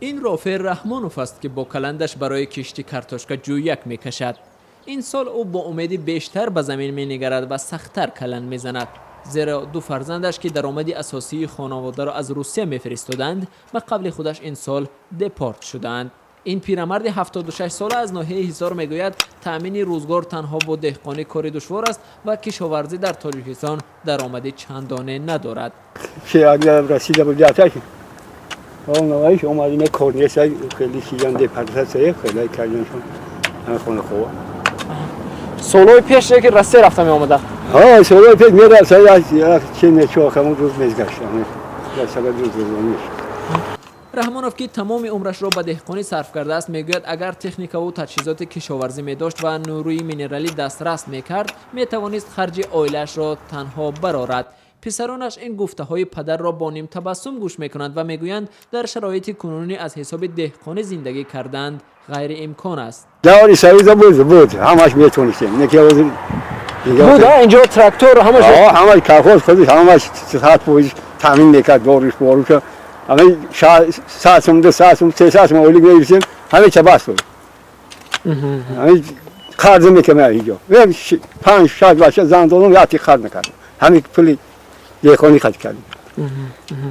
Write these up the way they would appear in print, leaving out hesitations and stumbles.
Ин Рофеъ Раҳмонов аст, ки бо каландаш барои кишти картошка ҷӯяк мекашад. Ин сол ӯ бо умеди бештар ба замин менигарад ва сахттар каланд мезанад, зеро ду фарзандаш, ки даромади асосии хонаводаро аз Русия мефиристоданд, ба қавли худаш ин сол депорт шудаанд. Ин пирамарди 76 сола аз ноҳияи Ҳисор мегӯяд, таъмини рӯзгор танҳо бо деҳқонӣ кори душвор аст ва кишоварзӣ дар Тоҷикистон даромади чандоне надорад. Расида буд, омадиме, кор нест, хеле чизан депортация хеле карданшон, хона хова. Солҳои пеш ки Россия рафта меомада? Солҳои пеш мерафт, чи нечо ҳамон рӯз мезгашт. Раҳмонов, ки тамоми умрашро ба деҳқонӣ сарф кардааст, мегӯяд, агар техникаву таҷҳизоти кишоварзӣ медошт ва нурӯи минералӣ дастрас мекард, метавонист харҷи оилаашро танҳо барорад. Писаронаш ин гуфтаҳои падарро бо нимтабассум гӯш мекунанд ва мегӯянд, дар шароити кунунӣ аз ҳисоби деҳқонӣ зиндагӣ карданд ғайриимкон аст. Даври Союза буд, ҳамаш метонистем. Буд, инҷо трактор, ҳамаш. Ҳамаш, колхоз худиш ҳамаш 100% таъмин мекард, доруш, боруша. Ҳамаи 100 сум, 200 сум, 300 сум ойлик мегирифтем, ҳамаи ча бас буд. Ҳамаи қарз мекардем ҳиҷо. Панҷ, шаш бача, зан додам, яти қарз накардем. Ҳамин пули деҳқонӣ хаҷ кардем.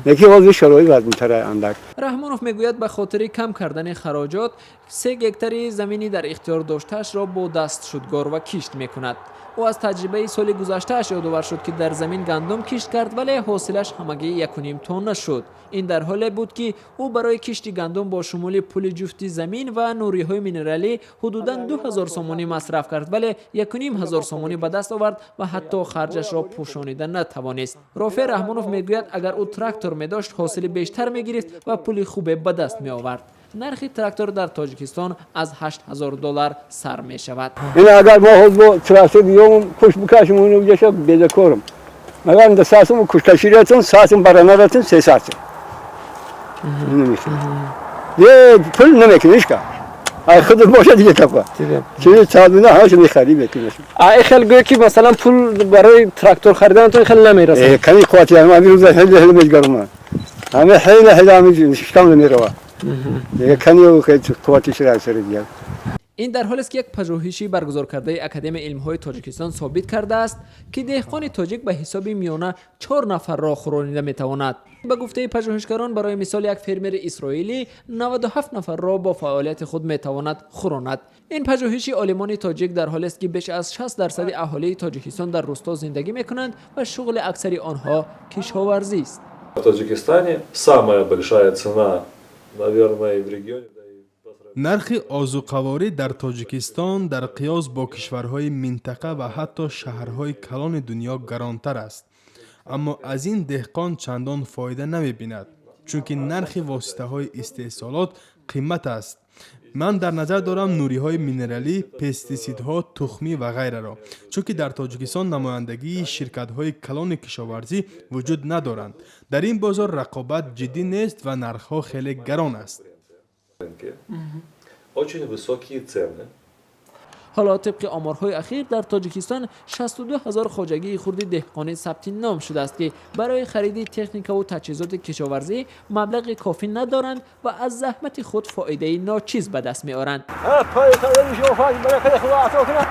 Лекин ҳозир шароит вазминтара андак. Раҳмонов мегӯяд, ба хотири кам кардани хароҷот 3 гектари замини дар ихтиёр доштаашро бо даст шудгор ва кишт мекунад. Ӯ аз таҷрибаи соли гузаштааш ёдовар шуд, ки дар замин гандум кишт кард, вале ҳосилаш ҳамагӣ 1,5 тонна шуд. Ин дар ҳоле буд, ки ӯ барои кишти гандум бо шумули пули ҷуфти замин ва нуриҳои минералӣ ҳудудан 2000 сомонӣ масраф кард, вале 1500 сомонӣ ба даст овард ва ҳатто харҷашро пӯшонида натавонист. Рофеъ Раҳмонов мегӯяд, агар ӯ трактор медошт, ҳосили бештар мегирифт ва пули хубе ба даст меовард. Нархи трактор дар Тоҷикистон аз 8000 доллар сар мешавад. Ин агар мо ҳоз бо трактор биём, куш бикашем, уҷаша бедакорам. Магар инда 100 сум кушкаширатон, 100 сум баранаратон, 300 сум. Е пул намекунӣ ишка. Ай худат бошад, дига капа. Чизи чалбина ҳамаша мехарӣ, мекунӣ. А хел гӯё ки, масалан, пул барои трактор хариданатон хеле намерасад. Э, ками қуввати ҳами рӯза хеле хеле меҷгарам. Ҳами хеле хеле ҳами шикам намерава. Дига ками қуввати шира сари дигар. Ин дар ҳолест, ки як пажӯҳиши баргузоркардаи Академияи илмҳои Тоҷикистон собит кардааст, ки деҳқони тоҷик ба ҳисоби миёна чор нафарро хӯронида метавонад. Ба гуфтаи пажӯҳишгарон, барои мисол, як фермери исроилӣ 97 нафарро бо фаъолияти худ метавонад хӯронад. Ин пажӯҳиши олимони тоҷик дар ҳолест, ки беш аз 60 дарсади аҳолии Тоҷикистон дар рӯсто зиндагӣ мекунанд ва шуғли аксари онҳо кишоварзист. В Таджикистане самая большая цена, наверное, в регионе. Нархи озуқаворӣ дар Тоҷикистон дар қиёс бо кишварҳои минтақа ва ҳатто шаҳрҳои калони дунё гаронтар аст, аммо аз ин деҳқон чандон фоида намебинад, чунки нархи воситаҳои истеҳсолот қимат аст. Ман дар назар дорам нуриҳои минералӣ, пестисидҳо, тухмӣ ва ғайраро, чунки дар Тоҷикистон намояндагии ширкатҳои калони кишоварзӣ вуҷуд надоранд. Дар ин бозор рақобат ҷиддӣ нест ва нархҳо хеле гарон аст. Очень высокие цены. Ҳоло, тибқи оморҳои ахир, дар Тоҷикистон 62 ҳазор хоҷагии хурди деҳқонӣ сабти ном шудааст, ки барои хариди техникаву таҷҳизоти кишоварзӣ маблағи кофӣ надоранд ва аз заҳмати худ фоидаи ночиз ба даст меоранд. Пой худо ато кунад.